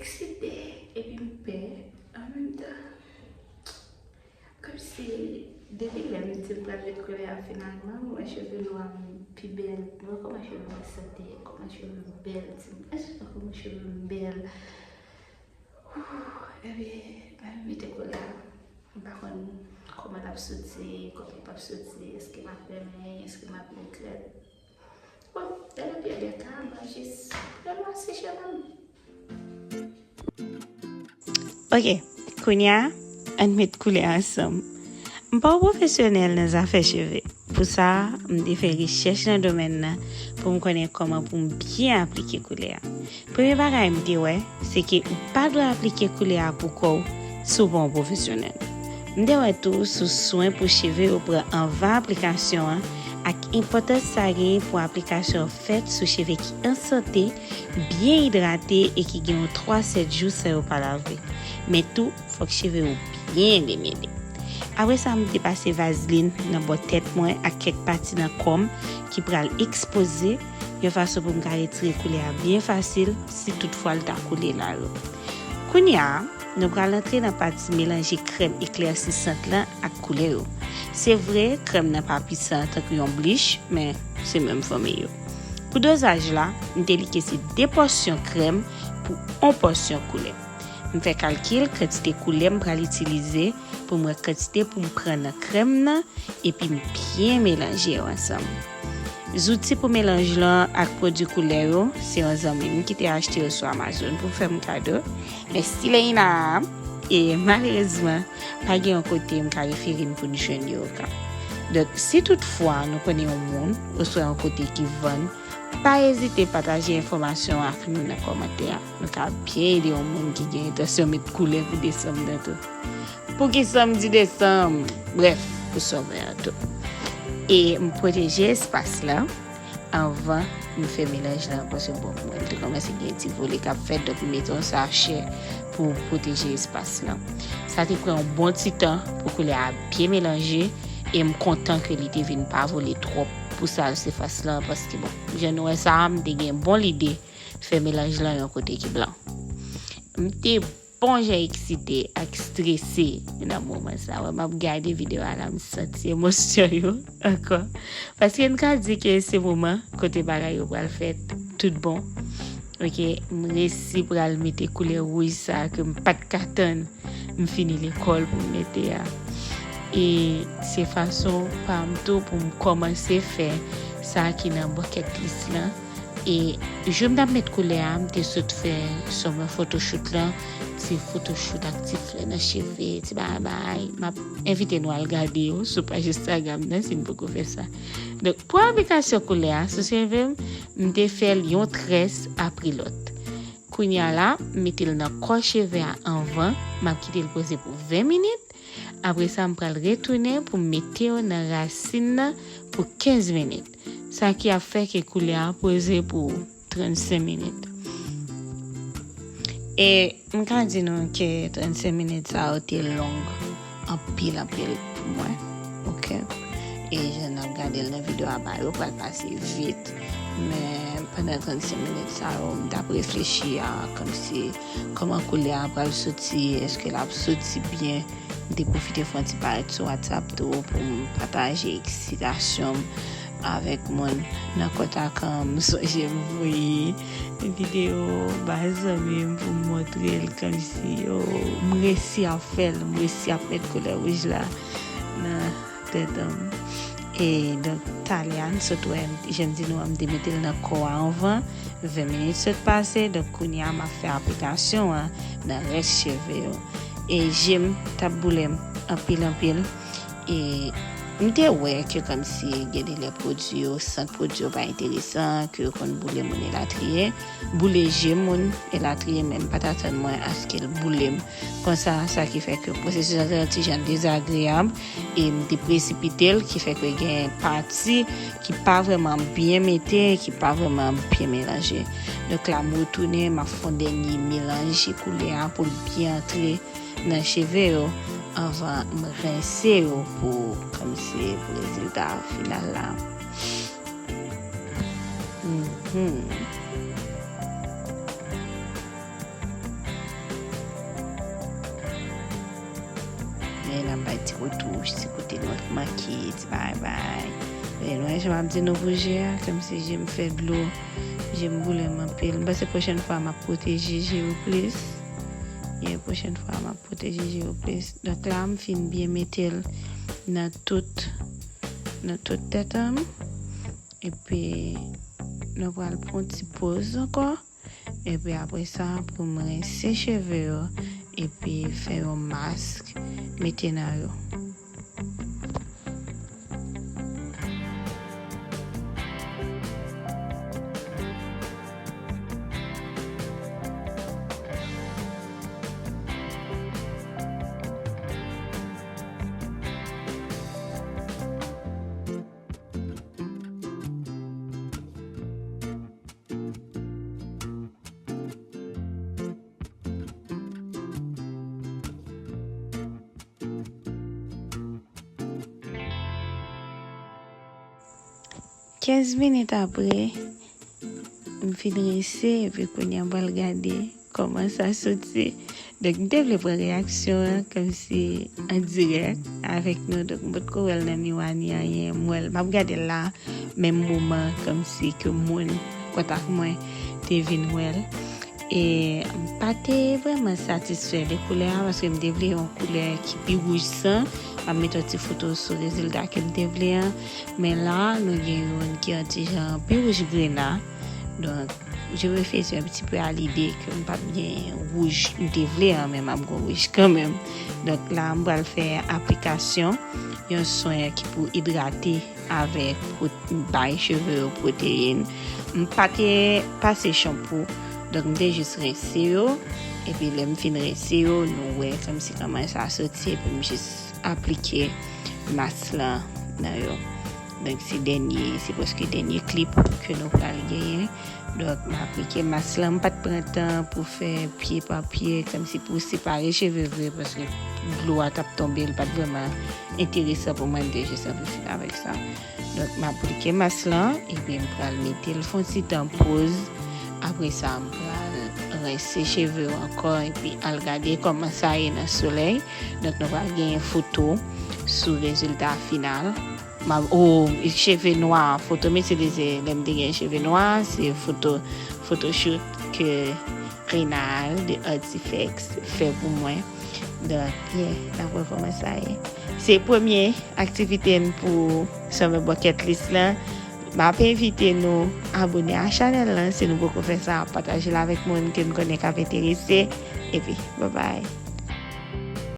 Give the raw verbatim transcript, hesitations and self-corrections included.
eksite epi m pè an menm tan. Kòmsi depi lè m di m pral met koulè a, finalman, m wè cheve nwa m pi bèl. M wè kòman cheve m sante, kòman cheve m bèl. Di m, èske kòman cheve m bèl? Epi, lè m mete koulè a, m pa konn kòman l ap soti, kòman l p ap soti, èske m ap renmen, èske m ap regrèt. Bon, lè l ap byen bèk la, mwen jis relwase cheve m. Ok, kounye a, ann met koulè ansanm. M pa yon pwofesyonèl nan zafè cheve. Pou sa, m te fè rechèch nan domèn nan pou m konnen kòman pou m byen aplike koulè a. Premye bagay m te wè, se ke ou pa dwe aplike koulè a pou kò w si w pa yon pwofesyonèl. M te wè tou sou swen pou cheve yo pran anvan aplikasyon an ak enpòtans sa genyen pou aplikasyon an fèt sou cheve ki an sante, byen idrate e ki gen yon twa sèt jou san yo pa lave. Men tou, fòk cheve yo byen demele. Apre sa, m te pase vazlin nan bò tèt mwen ak kèk pati nan kò m ki pral ekspoze, yon fason pou m ka retire koulè a byen fasil si toutfwa l ta koule la yo. Kounye a, nou pral antre nan pati melanje krèm eklèsisant lan ak koulè yo. Se vre, krèm nan pa pisan tankou yon blich, men se menm fanmi yo. Pou dozaj la, m te li ke se de pòsyon krèm pou yon pòsyon koulè. M fè kalkil kantite koulè m pral itilize pou m wè kantite pou m pran nan krèm nan, epi m byen melanje yo ansanm. Zouti pou melanj lan ak pwodui koulè yo, se yon zanmi m ki te achte yo sou Amazon pou fè m kado. Mèsi Leina! E malerezman, pa gen yon kote m ka refere n pou n jwenn yo ka. Donk, si toutfwa nou konnen yon moun oswa yon kote ki vann, pa ezite pataje enfòmasyon an ak nou nan kòmantè a. Nou ka byen ede yon moun ki gen entansyon met koulè pou desanm nan tou. Pou ki sanm di desanm? Brèf, pou sòmè an tou. E m pwoteje espas la anvan m fè melanj lan, paske bon, mwen te kòmanse gen ti vole k ap fèt, donk m mete yon sachè pou pwoteje espas lan. Sa te pran yon bon ti tan pou koulè a byen melanje, e m kontan ke li te vin pa vole twòp pou sal sifas lan, paske bon, jan nou wè sa a, m te gen bon lide fè melanj lan yon kote ki blan. M te bon jan eksite ak strese nan moman sa. Wè, m ap gade videyo a la, m santi emosyon yo ankò. Paske n ka di ke se moman kote bagay yo pral fèt tout bon. Ok, m resi pral mete koulè wouj sa ke m pa t ka tann m fini lekòl pou m mete a. E se fason pa m tou pou m kòmanse fè sa ki nan bucket list lan. E jou m t ap met koulè a, m te sot fè summer photoshoot lan, ti photoshoot ak ti flè nan cheve, ti bagay bagay. M ap envite nou al gade yo sou paj Instagram nan si n poko fè sa. Donk, pou aplikasyon koulè a sou cheve m, m te fè l yon très apre lòt. Kounye a la, m mete l nan kò cheve a anvan, m ap kite l poze pou ven minit. Apre sa, m pral retounen pou m mete yo nan rasin nan pou kenz minit. Sa ki ap fè ke koulè a poze pou trannsenk minit. E m ka di nou ke trannsenk minit sa yo te long anpil, anpil pou mwen. Ok? E jan n ap gade l nan videyo a, ba yo pral pase vit. Men pandan trannsenk minit sa yo, m t ap reflechi a kòmsi kòman koulè a pral soti, èske l ap soti byen. M te pwofite fè yon ti parèt sou WhatsApp tou pou m pataje eksitasyon m avèk moun nan kòtakan. M sonje m voye videyo ba zanmi m pou m montre l kòmsi, yo, m resi ap fè l, m resi ap met koulè wouj la nan tèt an m. E donk, talè a, n sot wè, jan m di nou an, m te mete l nan kò a anvan, ven minit sot pase, donk kounye a, m ap fè aplikasyon an nan rès cheve yo. E je m t ap boule m anpil, anpil. E m te wè ke kòmsi gen de lè pwodui yo, sant pwodui yo pa enteresan, ke yo konn boule moun elatriye, boule je moun elatriye, men m pa t atann mwen aske l boule m konsa, sa ki fè ke pwosesis lan te yon ti jan dezagreyab, e m te presipite l, ki fè ke gen pati ki pa vrèman byen mete, ki pa vrèman byen melanje. Donk la, m retounen, m ap fè yon dènye melanje koulè a pou l byen antre nan cheve yo anvan m rense yo pou, kòmsi, pou rezilta final la. Mhm. Retouch, ti kote nou manke, ti bagay bagay. E nou wè jan m ap di nou pou je a, kòmsi je m fè dlo, je m boule m anpil. M panse pwochèn fwa m ap pwoteje je yo plis. Ye, pwochèn fwa m ap pwoteje je yo plis. Donk la, m fin byen mete l nan tout, nan tout tèt an. Epi, nou pral pran ti poz ankò. Epi apre sa, pou m rense cheve yo, epi fè yon mask, mete nan yo. Kenz minit apre, m fin rense, epi kounye a m pral gade kòman sa soti. Donk, m te vle pran reyaksyon an kòmsi an dirèk avèk nou. Donk, m potko wè l nan miwa ni anyen. M wè l, m ap gade l la, menm moman kòmsi ke moun kontak mwen te vin wè l. E m pa te vrèman satisfè de koulè a, paske m te vle yon koulè ki pi wouj san. M ap mete yon ti foto sou rezilta ke m te vle an. Men la, nou gen youn ki yon ti jan pi wouj grena. Donk, je me faisais un petit peu à l'idée ke m p ap gen wouj m te vle an, men m ap gen wouj kanmenm. Donk, la, m pral fè aplikasyon yon swen ki pou idrate avèk pou bay cheve yo pwoteyin. M pa te pase chanpou, donk m te jis rense yo. Epi lè m fin rense yo, nou wè kòmsi kòman sa soti, epi m jis aplike mask lan nan yo. Donk se dènye, se prèske dènye klip ke nou pral genyen. Donk m aplike mask lan, m pa t pran tan pou fè pye pa pye, kòmsi pou separe cheve vre, paske dlo a t ap tonbe, li pa t vrèman enteresan pou mwen, m te jis anvi fin avèk sa. Donk, m aplike mask lan, epi m pral mete l fè yon ti tan poz. Apre sa, m pral rense cheve yo ankò, epi al gade kòman sa ye nan solèy. Donk, nou pral genyen foto sou rezilta final. M ap, o, cheve nwa, foto m itilize lè m te gen cheve nwa, se foto, photoshoot ke Renal de Artifex fè pou mwen. Donk, yeah, n ap wè kòman sa ye. Se premye aktivite n pou Summer Bucket List lan. M ap envite nou abone a chanèl lan si nou poko fè sa, pataje l avèk moun ke n konnen k ap enterese. Epi, babay.